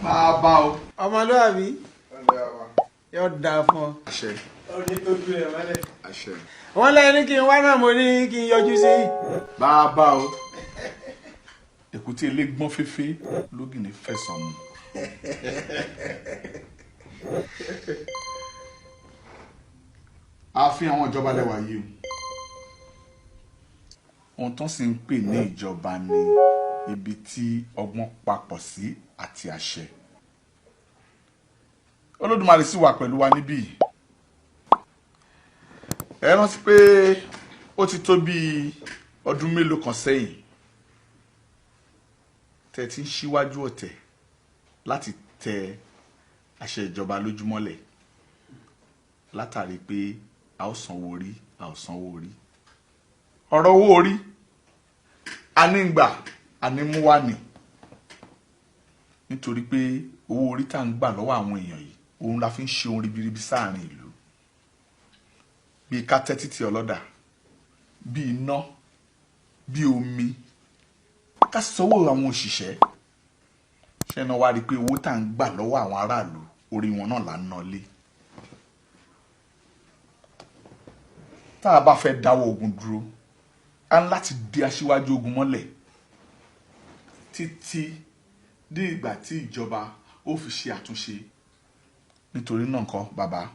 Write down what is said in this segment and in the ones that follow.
Bàbá o. Ọmọlúwàbí yóò dáa fún ọ. Àṣẹ. Ó ní tójú ẹ mọ́lẹ̀. Àṣẹ. Wọ́n lẹ́yìn ní kí n wá náà, mo ní kí n yọjú sí. Bàbá o. Èkúté ilé gbọ́n féfé lógìní fẹ̀sán mu. Ààfin àwọn ìjọba lẹ́wà yìí o. Ohun tó sì ń pè ní ìjọba ni ibi tí ọgbọ́n papọ̀ sí àti àṣẹ. Olódùmarè sì wà pẹ̀lú wa níbí yìí. Ẹ rántí pé ó ti tó bí ọdún mélòó kan sẹ́yìn tẹ́ ti ń ṣíwájú ọ̀tẹ̀ láti tẹ àṣẹ ìjọba lójúmọ́lẹ̀ látàrí pé a ó sanwó orí, a ò sanwó orí. Ọ̀rọ̀ owó orí a ní gbà a ní mú wá ní, nítorí pé owó orí tá à ń gbà lọ́wọ́ àwọn èèyàn yìí òun la fi ń ṣe ohun ribiribi sáàrin ìlú, bíi ká tẹ́ títì ọlọ́dà, bíi iná, bíi omi, ká sanwó àwọn òṣìṣẹ́. Ṣé náà wá rí i pé owó tá à ń gbà lọ́wọ́ àwọn aráàlú orí wọn náà là ń ná lé. Tá a bá fẹ́ dáwọ́ ogun dúró, a ń láti di aṣíwájú ogun mọ́lẹ̀ títí dé ìgbà tí ìjọba ó fi ṣe àtúnṣe. Nítorí náà ńkọ́ bàbá,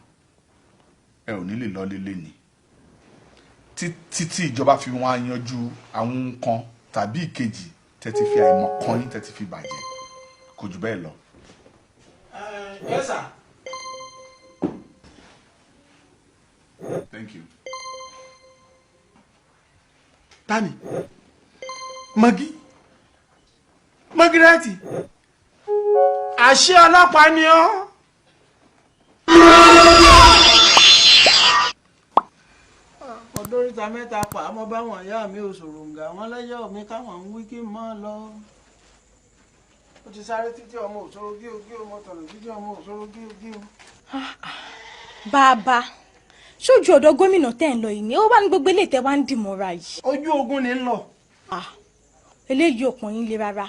ẹ ò ní lè lọ lélẹ̀ ni títí tí ìjọba fi wọn á yanjú àwọn nǹkan tàbí ìkejì tẹ́ ti fi àìmọ̀ kan yín tẹ́ ti fi bàjẹ́. Kò jù bẹ́ẹ̀ lọ. Yes, sir. Thank you. Tani magi magirati àṣé ọlọ́pàá ni ọ́. Ọdọ́ríta mẹ́ta pa àmọ́ báwọn ìyá mi ò sòròǹgà wọn lẹ́yọ̀ mi káwọn ń wí kí n mọ́ lọ. Ó ti sáré títí ọmọ òṣòro gío gío, mo tọ̀nà títí ọmọ òṣòro gío gío. Bàbá, ṣojú ọ̀dọ̀ gómìnà tẹ́ ń lọ yìí ni ó wà ní gbogbo eléyìí tẹ́ wá ń dìmọ̀ra yìí. Ojú ogun ni ń lọ. Eléyìí ò pọ́n yín lé rárá,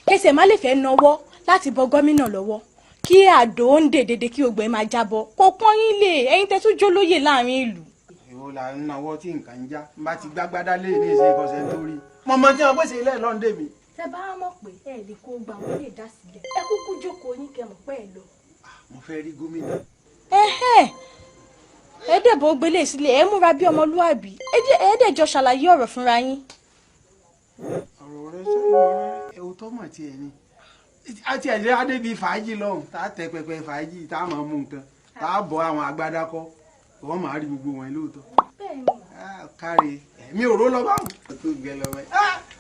kẹsẹ̀ má lè fẹ́ nawọ́ láti bọ gómìnà lọ́wọ́ kí àdó ń dè dédé kí ogbẹ́ máa jábọ́, kò pọ́n yín lé ẹ̀yin tẹ́ tún jólóyè láàrin ìlú. Èwo là ń nawọ́ tí nǹkan ń já bá ti gbágbádá lé ní ìṣe ìkọsẹ̀ nítorí mọ̀mọ́ tí wọ́n pèsè ilé lọ́ndé mi. Tẹ́ bá mọ̀ pé ẹ lè kó gbà wọ́n lè dá sílẹ̀, ẹ kúkú jókòó yín kẹ́ mọ̀ pé ẹ lọ. Mo fẹ́ rí gómìnà. Ẹ dẹ̀bọ̀ gbélé sílẹ̀, ẹ múra bí ọmọlúàbí, ẹ dẹ̀ jọ ṣàlàyé ọ̀rọ̀ fúnra yín. Ọ̀rọ̀ rẹ sẹ́yìn ọ̀rẹ́ ẹ̀ ò tọ́ mọ̀ tiẹ̀ ni àti ẹ̀jẹ̀ adébí fàájì lọ́hùn tá a tẹ pẹpẹ fàájì tá a máa mú nǹkan tá a bọ àwọn agbádá kọ́ wọ́n máa rí gbogbo wọn lóòótọ́. Káre mi ò ró lọ báwọn.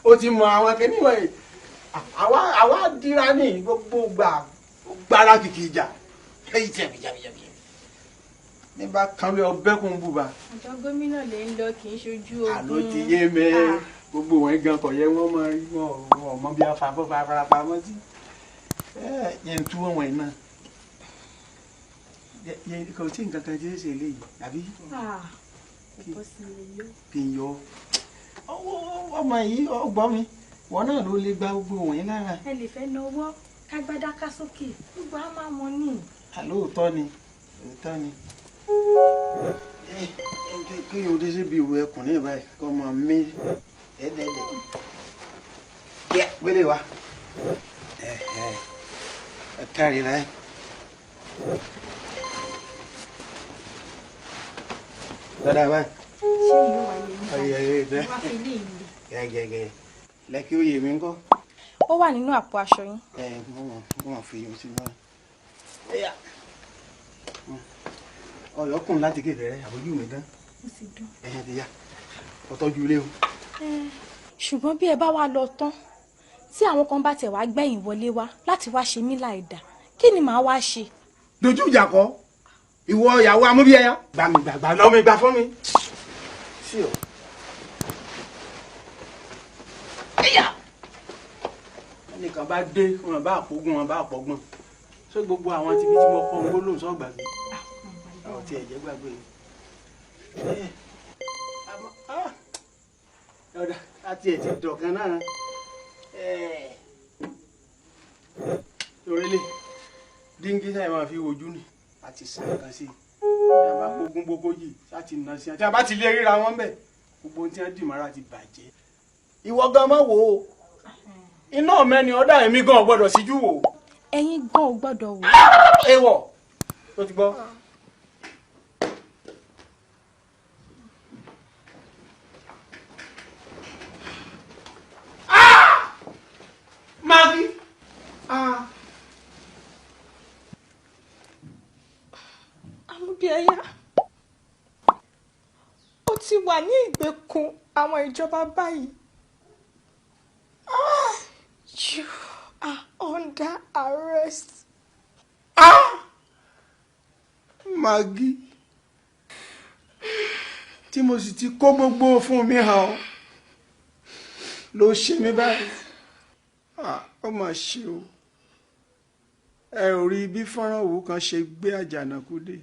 Ó ti mọ àwọn akẹ́ni wọ̀nyí, àwa dira ní gbogbo gbà gbára kìkì ìjà ní bá kan lé ọbẹ̀ kún bùbá. Àjọ gómìnà lè ń lọ kì í ṣojú ogun. Àló ti yé mi gbogbo wọn gan kò yẹ wọn máa rí wọn ọmọ bí wọn fa farapamọ́ sí. Yẹn tú wọn wọ̀nyí náà kò sí nǹkan kan tí ó ṣe léyìí àbí. Kì í yọ ọmọ yìí ọgbọ́n mi wọn náà ló lè gba gbogbo wọ̀nyí lára. Ẹ lè fẹ́ nawọ́ kágbádá ká sókè gbogbo á máa wọn ní. Àlóòótọ́ ni òótọ́ ni kéèyàn dé síbi ìwé ẹkùn ní ìbáyìí kọ́ máa mí dẹ́dẹ́dẹ́ gbélé wa ẹ kárí láyé. Dada báyìí. Ṣé ìlú wa yẹ nípa wá fi ilé ìlú? Gẹ́gẹ́gẹ́ lẹ́kí ó yè mí ńkọ́. Ó wà nínú àpò aṣọ yín. Ẹ mo mọ̀ fi yín sí náà. Ọ̀yọ́kùn láti kékeré àbójú mi dán. Ó ti dán. Ẹ̀yìn ti yá ọtọ́jú ilé o. Ṣùgbọ́n bí ẹ bá wá lọ tán tí àwọn kan bá tẹ̀ wá gbẹ̀yìn wọlé wá láti wá ṣe mí láìda, kí ni màá wá ṣe? Dojú ìjà kọ ìwọ ìyàwó amúbíẹyà. Gbà mí gbàgbà lọ mi gbà fún mi. Sí o. Ẹnìkan bá dé wọn bá àpógún wọn bá àpọ̀gbọ́n ṣé gbogbo àwọn tibí tí mo kọ́ ń gbólóhùn sọ gbàgbé àwọn tí ẹ̀jẹ̀ gbàgbé yìí. Ọ̀dà àti ẹ̀ ti dọ̀kan náà. Orílẹ̀ díngí sáyẹn máa fi wojú ni àti sàn kan sí i. Tí a bá gbógun gbogbo yìí láti nà sí i. Tí a bá ti lé ríra wọn bẹ̀, gbogbo ohun tí wọ́n dì mọ́ra ti bàjẹ́. Ìwọ gan mọ́ wò ó. Iná mẹ́ni ọ̀dà èmi gan ò gbọ́dọ̀ síjú wò. Ẹ̀yin gan ò gbọ́dọ̀ wò. Ewọ̀ tó ti gbọ́. Maggi. Amúbíẹyá, ó ti wà ní ìgbèkùn àwọn ìjọba báyìí. You are under arrest. Maggi, tí mo sì ti kó gbogbo fún mi hàn ọ́ ló ṣe mí báyìí. Ó mà ṣe o. Ẹ ò rí bí fọ́nrán òwú kan ṣe gbé Àjànàkú dé.